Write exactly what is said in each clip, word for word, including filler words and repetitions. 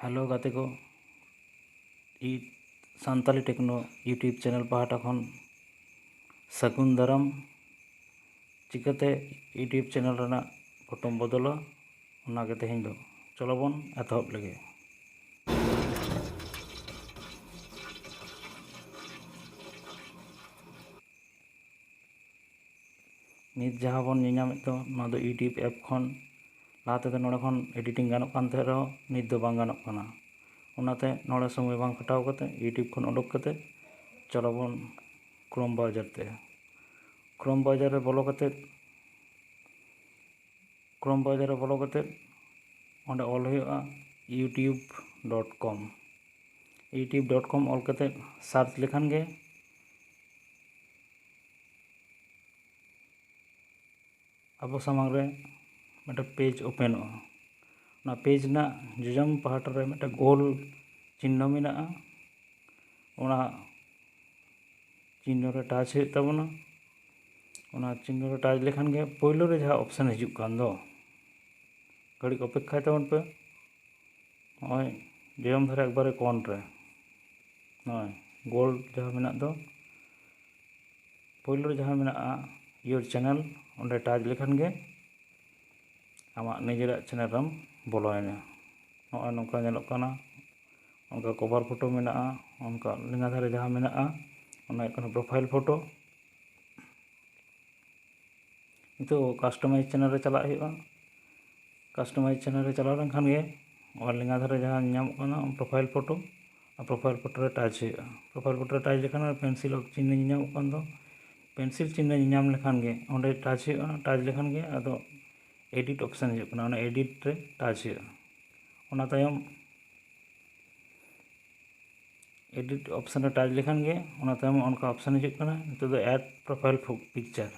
Hello ᱜᱟᱛᱮ ᱠᱚ, E Santali techno YouTube channel ᱯᱟᱦᱴᱟ ᱠᱷᱚᱱ ᱥᱟᱹᱜᱩᱱ ᱫᱟᱨᱟᱢ᱾ ᱪᱤᱠᱟᱹᱛᱮ YouTube ᱪᱮᱱᱮᱞ ᱨᱮᱱᱟᱜ ᱯᱷᱳᱴᱳᱢ ᱵᱚᱫᱚᱞᱟ, ᱚᱱᱟᱜᱮ ᱛᱮᱦᱮᱧ ᱫᱚ᱾ ᱪᱚᱞᱚ ᱵᱚᱱ ᱮᱛᱚᱦᱚᱵ ᱞᱮᱜᱮ᱾ ᱱᱤᱛ ᱡᱟᱦᱟᱸ ᱵᱚᱱ ᱧᱮᱧᱟᱢᱮᱫ ᱫᱚ, ᱱᱚᱣᱟ ᱫᱚ YouTube ᱮᱯ ᱠᱷᱚᱱ᱾ ᱞᱟᱦᱟ ᱛᱮᱫᱚ ᱱᱚᱰᱮ ᱠᱷᱚᱱ ᱮᱰᱤᱴᱤᱝ ᱜᱟᱱᱚᱜ ᱠᱟᱱ ᱛᱟᱦᱮᱸᱫ ᱨᱮᱦᱚᱸ, ᱱᱤᱛ ᱫᱚ ᱵᱟᱝ ᱜᱟᱱᱚᱜ ᱠᱟᱱᱟ᱾ ᱚᱱᱟᱛᱮ ᱱᱚᱰᱮ ᱥᱚᱢᱚᱭ ᱵᱟᱝ ᱠᱷᱟᱴᱟᱣ ᱠᱟᱛᱮ, YouTube ᱠᱷᱚᱱ ᱚᱰᱚᱠ ᱠᱟᱛᱮ ᱪᱚᱞᱚ ᱵᱚᱱ ᱠᱨᱳᱢ ᱵᱨᱟᱣᱡᱟᱨ ᱛᱮ᱾ ᱠᱨᱳᱢ ᱵᱨᱟᱣᱡᱟᱨ ᱨᱮ ᱵᱚᱞᱚ ᱠᱟᱛᱮ, ᱠᱨᱳᱢ ᱵᱨᱟᱣᱡᱟᱨ ᱨᱮ ᱵᱚᱞᱚ ᱠᱟᱛᱮ ᱚᱸᱰᱮ ᱚᱞ ᱦᱩᱭᱩᱜᱼᱟ YouTube dot com᱾ YouTube dot com ᱚᱞ ᱠᱟᱛᱮ ᱥᱟᱨᱪ ᱞᱮᱠᱷᱟᱱ ᱜᱮ ᱟᱵᱚ ᱥᱟᱢᱟᱝ ᱨᱮ ᱢᱤᱫᱴᱮᱱ ᱯᱮᱡᱽ ᱳᱯᱮᱱᱚᱜᱼᱟ᱾ ᱚᱱᱟ ᱯᱮᱡᱽ ᱨᱮᱱᱟᱜ ᱡᱚᱡᱚᱢ ᱯᱟᱦᱴᱟ ᱨᱮ ᱢᱤᱫᱴᱮᱱ ᱜᱳᱞ ᱪᱤᱱᱦᱚ ᱢᱮᱱᱟᱜᱼᱟ᱾ ᱚᱱᱟ ᱪᱤᱱᱦᱚ ᱨᱮ ᱴᱟᱪ ᱦᱩᱭᱩᱜ ᱛᱟᱵᱚᱱᱟ᱾ ᱚᱱᱟ ᱪᱤᱱᱦᱚ ᱨᱮ ᱴᱟᱪ ᱞᱮᱠᱷᱟᱱ ᱜᱮ ᱯᱳᱭᱞᱳ ᱨᱮ ᱡᱟᱦᱟᱸ ᱚᱯᱥᱮᱱ ᱦᱤᱡᱩᱜ ᱠᱟᱱ ᱫᱚ, ᱠᱟᱹᱴᱤᱡ ᱚᱯᱮᱠᱠᱷᱟᱭ ᱛᱟᱵᱚᱱ ᱯᱮ᱾ ᱱᱚᱜᱼᱚᱭ ᱡᱚᱡᱚᱢ ᱫᱷᱟᱨᱮ ᱮᱠᱵᱟᱨᱮ ᱠᱚᱱ ᱨᱮ ᱱᱚᱜᱼᱚᱭ ᱜᱳᱞ ᱡᱟᱦᱟᱸ ᱢᱮᱱᱟᱜ ᱫᱚ, ᱯᱳᱭᱞᱳ ᱨᱮ ᱡᱟᱦᱟᱸ ᱢᱮᱱᱟᱜᱼᱟ Your Channel, ᱚᱸᱰᱮ ᱴᱟᱪ ᱞᱮᱠᱷᱟᱱ ᱜᱮ ᱟᱢᱟᱜ ᱱᱤᱡᱮᱨᱟᱜ ᱪᱮᱱᱮᱞ ᱨᱮᱢ ᱵᱚᱞᱚᱭᱮᱱᱟ᱾ ᱱᱚᱜᱼᱚᱭ ᱱᱚᱝᱠᱟ ᱧᱮᱞᱚᱜ ᱠᱟᱱᱟ, ᱚᱱᱠᱟ ᱠᱚᱵᱷᱟᱨ ᱯᱷᱳᱴᱳ ᱢᱮᱱᱟᱜᱼᱟ, ᱚᱱᱠᱟ ᱞᱮᱸᱜᱟ ᱫᱷᱟᱨᱮ ᱡᱟᱦᱟᱸ ᱢᱮᱱᱟᱜᱼᱟ, ᱚᱱᱟ ᱦᱩᱭᱩᱜ ᱠᱟᱱᱟ ᱯᱨᱚᱯᱷᱟᱭᱤᱞ ᱯᱷᱳᱴᱳ᱾ ᱱᱤᱛᱚᱜ ᱠᱟᱥᱴᱚᱢᱟᱭᱤᱡᱽ ᱪᱮᱱᱮᱞ ᱨᱮ ᱪᱟᱞᱟᱜ ᱦᱩᱭᱩᱜᱼᱟ᱾ ᱠᱟᱥᱴᱚᱢᱟᱭᱤᱡᱽ ᱪᱮᱱᱮᱞ ᱨᱮ ᱪᱟᱞᱟᱣ ᱞᱮᱱᱠᱷᱟᱱ ᱜᱮ ᱚᱱᱟ ᱞᱮᱸᱜᱟ ᱫᱷᱟᱨᱮ ᱡᱟᱦᱟᱸ ᱧᱟᱢᱚᱜ ᱠᱟᱱᱟ ᱯᱨᱚᱯᱷᱟᱭᱤᱞ ᱯᱷᱳᱴᱳ, ᱟᱨ ᱯᱨᱚᱯᱷᱟᱭᱤᱞ ᱯᱷᱳᱴᱳ ᱨᱮ ᱴᱟᱪ ᱦᱩᱭᱩᱜᱼᱟ᱾ ᱯᱨᱚᱯᱷᱟᱭᱤᱞ ᱯᱷᱳᱴᱳ ᱨᱮ ᱴᱟᱪ ᱞᱮᱠᱷᱟᱱ ᱯᱮᱱᱥᱤᱞ ᱪᱤᱱᱦᱟᱹ ᱧᱮᱧᱟᱢᱚᱜ ᱠᱟᱱ ᱫᱚ, ᱯᱮᱱᱥᱤᱞ ᱪᱤᱱᱦᱟᱹ ᱧᱮᱧᱟᱢ ᱞᱮᱠᱷᱟᱱ ᱜᱮ ᱚᱸᱰᱮ ᱴᱟᱪ ᱦᱩᱭᱩᱜᱼᱟ᱾ ᱴᱟᱪ ᱞᱮᱠᱷᱟᱱ ᱜᱮ ᱟᱫᱚ ᱮᱰᱤᱴ ᱚᱯᱥᱮᱱ ᱦᱤᱡᱩᱜ ᱠᱟᱱᱟ, ᱚᱱᱟ ᱮᱰᱤᱴ ᱨᱮ ᱴᱟᱪ ᱦᱩᱭᱩᱜᱼᱟ᱾ ᱚᱱᱟ ᱛᱟᱭᱚᱢ ᱮᱰᱤᱴ ᱚᱯᱥᱮᱱ ᱨᱮ ᱴᱟᱪ ᱞᱮᱠᱷᱟᱱ ᱜᱮ ᱚᱱᱟ ᱛᱟᱭᱚᱢ ᱚᱱᱠᱟ ᱚᱯᱥᱮᱱ ᱦᱤᱡᱩᱜ ᱠᱟᱱᱟ᱾ ᱱᱤᱛᱚᱜ ᱫᱚ add profile picture,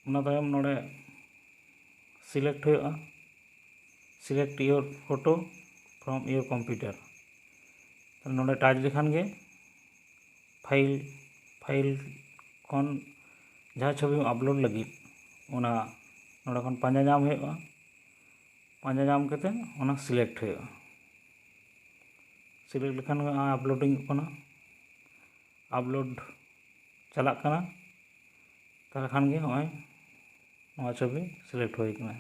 ᱚᱱᱟ ᱛᱟᱭᱚᱢ ᱱᱚᱰᱮ ᱥᱤᱞᱮᱠᱴ ᱦᱩᱭᱩᱜᱼᱟ, select your photo from your computer᱾ ᱛᱟᱦᱞᱮ ᱱᱚᱰᱮ ᱴᱟᱪ ᱞᱮᱠᱷᱟᱱ ᱜᱮ ᱯᱷᱟᱭᱤᱞ, ᱯᱷᱟᱭᱤᱞ ᱠᱷᱚᱱ ᱡᱟᱦᱟᱸ ᱪᱷᱚᱵᱤᱢ ᱟᱯᱞᱳᱰ ᱞᱟᱹᱜᱤᱫ, ᱚᱱᱟ ᱱᱚᱰᱮ ᱠᱷᱚᱱ ᱯᱟᱸᱡᱟ ᱧᱟᱢ ᱦᱩᱭᱩᱜᱼᱟ᱾ ᱯᱟᱸᱡᱟ ᱧᱟᱢ ᱠᱟᱛᱮ ᱚᱱᱟ ᱥᱤᱞᱮᱠᱴ ᱦᱩᱭᱩᱜᱼᱟ᱾ ᱥᱤᱞᱮᱠᱴ ᱞᱮᱠᱷᱟᱱ ᱜᱮ ᱟᱯᱞᱳᱰᱤᱝ ᱠᱟᱱᱟ, ᱟᱯᱞᱳᱰ ᱪᱟᱞᱟᱜ ᱠᱟᱱᱟ᱾ ᱛᱟᱦᱚᱞᱮ ᱠᱷᱟᱱ ᱜᱮ ᱱᱚᱜᱼᱚᱭ ᱱᱚᱣᱟ ᱪᱷᱚᱵᱤ ᱥᱤᱞᱮᱠᱴ ᱦᱩᱭ ᱠᱟᱱᱟ᱾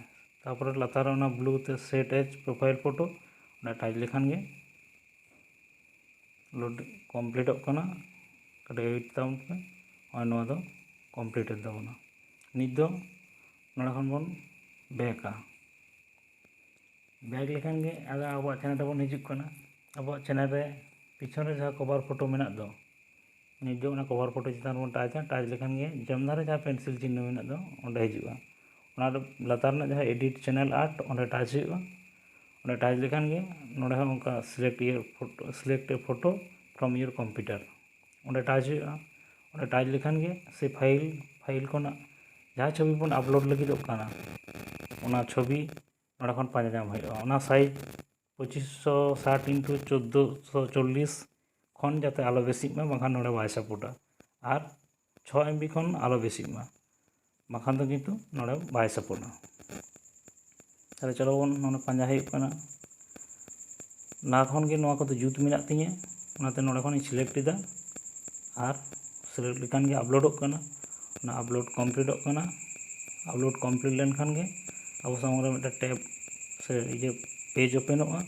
ᱛᱟᱨᱯᱚᱨᱮ ᱞᱟᱛᱟᱨ ᱨᱮ ᱚᱱᱟ ᱵᱞᱩ ᱛᱮ ᱥᱮᱴ ᱮᱡᱽ ᱯᱨᱚᱯᱷᱟᱭᱤᱞ ᱯᱷᱳᱴᱳ, ᱚᱸᱰᱮ ᱴᱟᱪ ᱞᱮᱠᱷᱟᱱ ᱜᱮ ᱞᱳᱰ ᱠᱚᱢᱯᱞᱤᱴᱚᱜ ᱠᱟᱱᱟ᱾ ᱠᱟᱹᱴᱤᱡ ᱣᱮᱴ ᱛᱟᱵᱚᱱ ᱯᱮ, ᱱᱚᱜᱼᱚᱭ ᱱᱚᱣᱟ ᱫᱚ ᱠᱚᱢᱯᱞᱤᱴ ᱮᱱ ᱛᱟᱵᱚᱱᱟ᱾ ᱱᱤᱛ ᱫᱚ ᱱᱚᱰᱮ ᱠᱷᱚᱱ ᱵᱚᱱ ᱵᱮᱠᱟ᱾ ᱵᱮᱠ ᱞᱮᱠᱷᱟᱱ ᱜᱮ ᱟᱫᱚ ᱟᱵᱚᱣᱟᱜ ᱪᱮᱱᱮᱞ ᱨᱮᱵᱚᱱ ᱦᱤᱡᱩᱜ ᱠᱟᱱᱟ᱾ ᱟᱵᱚᱣᱟᱜ ᱪᱮᱱᱮᱞ ᱨᱮ ᱯᱤᱪᱷᱚᱱ ᱨᱮ ᱡᱟᱦᱟᱸ ᱠᱚᱵᱷᱟᱨ ᱯᱷᱳᱴᱳ ᱢᱮᱱᱟᱜ ᱫᱚ, ᱱᱤᱛ ᱫᱚ ᱚᱱᱟ ᱠᱚᱵᱷᱟᱨ ᱯᱷᱳᱴᱳ ᱪᱮᱛᱟᱱ ᱨᱮᱵᱚᱱ ᱴᱟᱪᱟ᱾ ᱴᱟᱪ ᱞᱮᱠᱷᱟᱱ ᱜᱮ ᱡᱚᱢ ᱫᱷᱟᱨᱮ ᱡᱟᱦᱟᱸ ᱯᱮᱱᱥᱤᱞ ᱪᱤᱱᱦᱟᱹ ᱢᱮᱱᱟᱜ ᱫᱚ, ᱚᱸᱰᱮ ᱦᱤᱡᱩᱜᱼᱟ᱾ ᱚᱱᱟ ᱞᱟᱛᱟᱨ ᱨᱮᱱᱟᱜ ᱡᱟᱦᱟᱸ ᱮᱰᱤᱴ ᱪᱮᱱᱮᱞ ᱟᱨᱴ, ᱚᱸᱰᱮ ᱴᱟᱪ ᱦᱩᱭᱩᱜᱼᱟ᱾ ᱚᱸᱰᱮ ᱴᱟᱪ ᱞᱮᱠᱷᱟᱱ ᱜᱮ ᱱᱚᱰᱮ ᱦᱚᱸ ᱚᱱᱠᱟ select your photo, select a photo from your computer, ᱚᱸᱰᱮ ᱴᱟᱪ ᱦᱩᱭᱩᱜᱼᱟ᱾ ᱚᱸᱰᱮ ᱴᱟᱪ ᱞᱮᱠᱷᱟᱱ ᱜᱮ ᱥᱮ ᱯᱷᱟᱭᱤᱞ, ᱯᱷᱟᱭᱤᱞ ᱠᱷᱚᱱᱟᱜ ᱡᱟᱦᱟᱸ ᱪᱷᱚᱵᱤ ᱵᱚᱱ ᱟᱯᱞᱳᱰ ᱞᱟᱹᱜᱤᱫᱚᱜ ᱠᱟᱱᱟ, ᱚᱱᱟ ᱪᱷᱚᱵᱤ ᱱᱚᱰᱮ ᱠᱷᱚᱱ ᱯᱟᱸᱡᱟ ᱧᱟᱢ ᱦᱩᱭᱩᱜᱼᱟ᱾ ᱚᱱᱟ ᱥᱟᱭᱤᱡᱽ ᱯᱚᱸᱪᱤᱥ ᱥᱚ ᱥᱟᱴ ᱤᱱᱴᱩ ᱪᱳᱫᱽᱫᱳ ᱥᱚ ᱪᱚᱞᱞᱤᱥ ᱠᱷᱚᱱ ᱡᱟᱛᱮ ᱟᱞᱚ ᱵᱮᱥᱤᱜ ᱢᱟ, ᱵᱟᱝᱠᱷᱟᱱ ᱱᱚᱰᱮ ᱵᱟᱭ ᱥᱟᱯᱳᱨᱴᱟ᱾ ᱟᱨ ᱪᱷᱚ ᱮᱢ ᱵᱤ ᱠᱷᱚᱱ ᱟᱞᱚ ᱵᱮᱥᱤᱜ ᱢᱟ, ᱵᱟᱝᱠᱷᱟᱱ ᱫᱚ ᱠᱤᱱᱛᱩ ᱱᱚᱰᱮ ᱵᱟᱭ ᱥᱟᱯᱳᱨᱴᱟ᱾ ᱛᱟᱦᱞᱮ ᱪᱚᱞᱚ ᱵᱚᱱ ᱱᱚᱰᱮ ᱯᱟᱸᱡᱟ ᱦᱩᱭᱩᱜ ᱠᱟᱱᱟ᱾ ᱞᱟᱦᱟ ᱠᱷᱚᱱ ᱜᱮ ᱱᱚᱣᱟ ᱠᱚᱫᱚ ᱡᱩᱛ ᱢᱮᱱᱟᱜ ᱛᱤᱧᱟᱹ, ᱚᱱᱟᱛᱮ ᱱᱚᱰᱮ ᱠᱷᱚᱱᱤᱧ ᱥᱤᱞᱮᱠᱴ ᱮᱫᱟ᱾ ᱟᱨ ᱥᱤᱞᱮᱠᱴ ᱞᱮᱠᱷᱟᱱ ᱜᱮ ᱟᱯᱞᱳᱰᱚᱜ ᱠᱟᱱᱟ᱾ ᱚᱱᱟ ᱟᱯᱞᱳᱰ ᱠᱚᱢᱯᱞᱤᱴᱚᱜ ᱠᱟᱱᱟ᱾ ᱟᱯᱞᱳᱰ ᱠᱚᱢᱯᱞᱤᱴ ᱞᱮᱱᱠᱷᱟᱱ ᱜᱮ ᱟᱵᱚ ᱥᱟᱢᱟᱝ ᱨᱮ ᱢᱤᱫᱴᱮᱱ ᱴᱮᱵᱽ ᱥᱮ ᱤᱭᱟᱹ ᱯᱮᱡᱽ ᱳᱯᱮᱱᱚᱜᱼᱟ᱾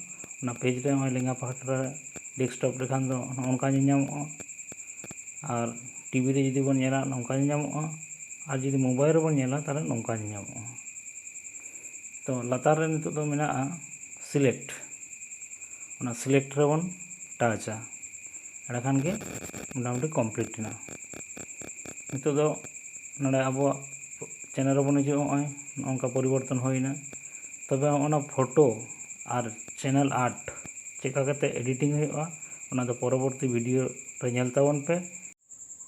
ᱚᱱᱟ ᱯᱮᱡᱽ ᱨᱮ ᱱᱚᱜᱼᱚᱭ ᱞᱮᱸᱜᱟ ᱯᱟᱦᱴᱟ ᱨᱮ ᱰᱮᱥᱠᱴᱚᱯ ᱞᱮᱠᱷᱟᱱ ᱫᱚ ᱱᱚᱜᱼᱚ ᱱᱚᱝᱠᱟ ᱧᱮᱞ ᱧᱟᱢᱚᱜᱼᱟ᱾ ᱟᱨ ᱴᱤᱵᱷᱤ ᱨᱮ ᱡᱩᱫᱤ ᱵᱚᱱ ᱧᱮᱞᱟ, ᱱᱚᱝᱠᱟ ᱧᱮᱞ ᱧᱟᱢᱚᱜᱼᱟ᱾ ᱟᱨ ᱡᱩᱫᱤ ᱢᱳᱵᱟᱭᱤᱞ ᱨᱮᱵᱚᱱ ᱧᱮᱞᱟ, ᱛᱟᱦᱚᱞᱮ ᱱᱚᱝᱠᱟ ᱧᱮᱞ ᱧᱟᱢᱚᱜᱼᱟ᱾ ᱛᱚ ᱞᱟᱛᱟᱨ ᱨᱮ ᱱᱤᱛᱚᱜ ᱫᱚ ᱢᱮᱱᱟᱜᱼᱟ ᱥᱤᱞᱮᱠᱴ, ᱚᱱᱟ ᱥᱤᱞᱮᱠᱴ ᱨᱮᱵᱚᱱ ᱴᱟᱪᱟ᱾ ᱮᱸᱰᱮᱠᱷᱟᱱ ᱜᱮ ᱢᱚᱴᱟᱢᱩᱴᱤ ᱠᱚᱢᱯᱞᱤᱴ ᱮᱱᱟ᱾ ᱱᱤᱛᱚᱜ ᱫᱚ ᱱᱚᱰᱮ ᱟᱵᱚᱣᱟᱜ ᱪᱮᱱᱮᱞ ᱨᱮᱵᱚᱱ ᱦᱤᱡᱩᱜᱼᱟ᱾ ᱱᱚᱜᱼᱚᱭ ᱱᱚᱝᱠᱟ ᱯᱚᱨᱤᱵᱚᱨᱛᱚᱱ ᱦᱩᱭᱱᱟ᱾ ᱛᱚᱵᱮ ᱚᱱᱟ ᱯᱷᱳᱴᱳ ᱟᱨ ᱪᱮᱱᱮᱞ ᱟᱨᱴ ᱪᱮᱠᱟ ᱠᱟᱛᱮ ᱮᱰᱤᱴᱤᱝ ᱦᱩᱭᱩᱜᱼᱟ, ᱚᱱᱟ ᱫᱚ ᱯᱚᱨᱚᱵᱚᱨᱛᱤ ᱵᱷᱤᱰᱤᱭᱳ ᱨᱮ ᱧᱮᱞ ᱛᱟᱵᱚᱱ ᱯᱮ᱾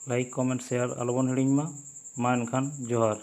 ᱞᱟᱭᱤᱠ, ᱠᱚᱢᱮᱱᱴ, ᱥᱮᱭᱟᱨ ᱟᱞᱚᱵᱚᱱ ᱦᱤᱲᱤᱧ ᱢᱟ᱾ ᱢᱟ ᱮᱱᱠᱷᱟᱱ ᱡᱚᱦᱟᱨ᱾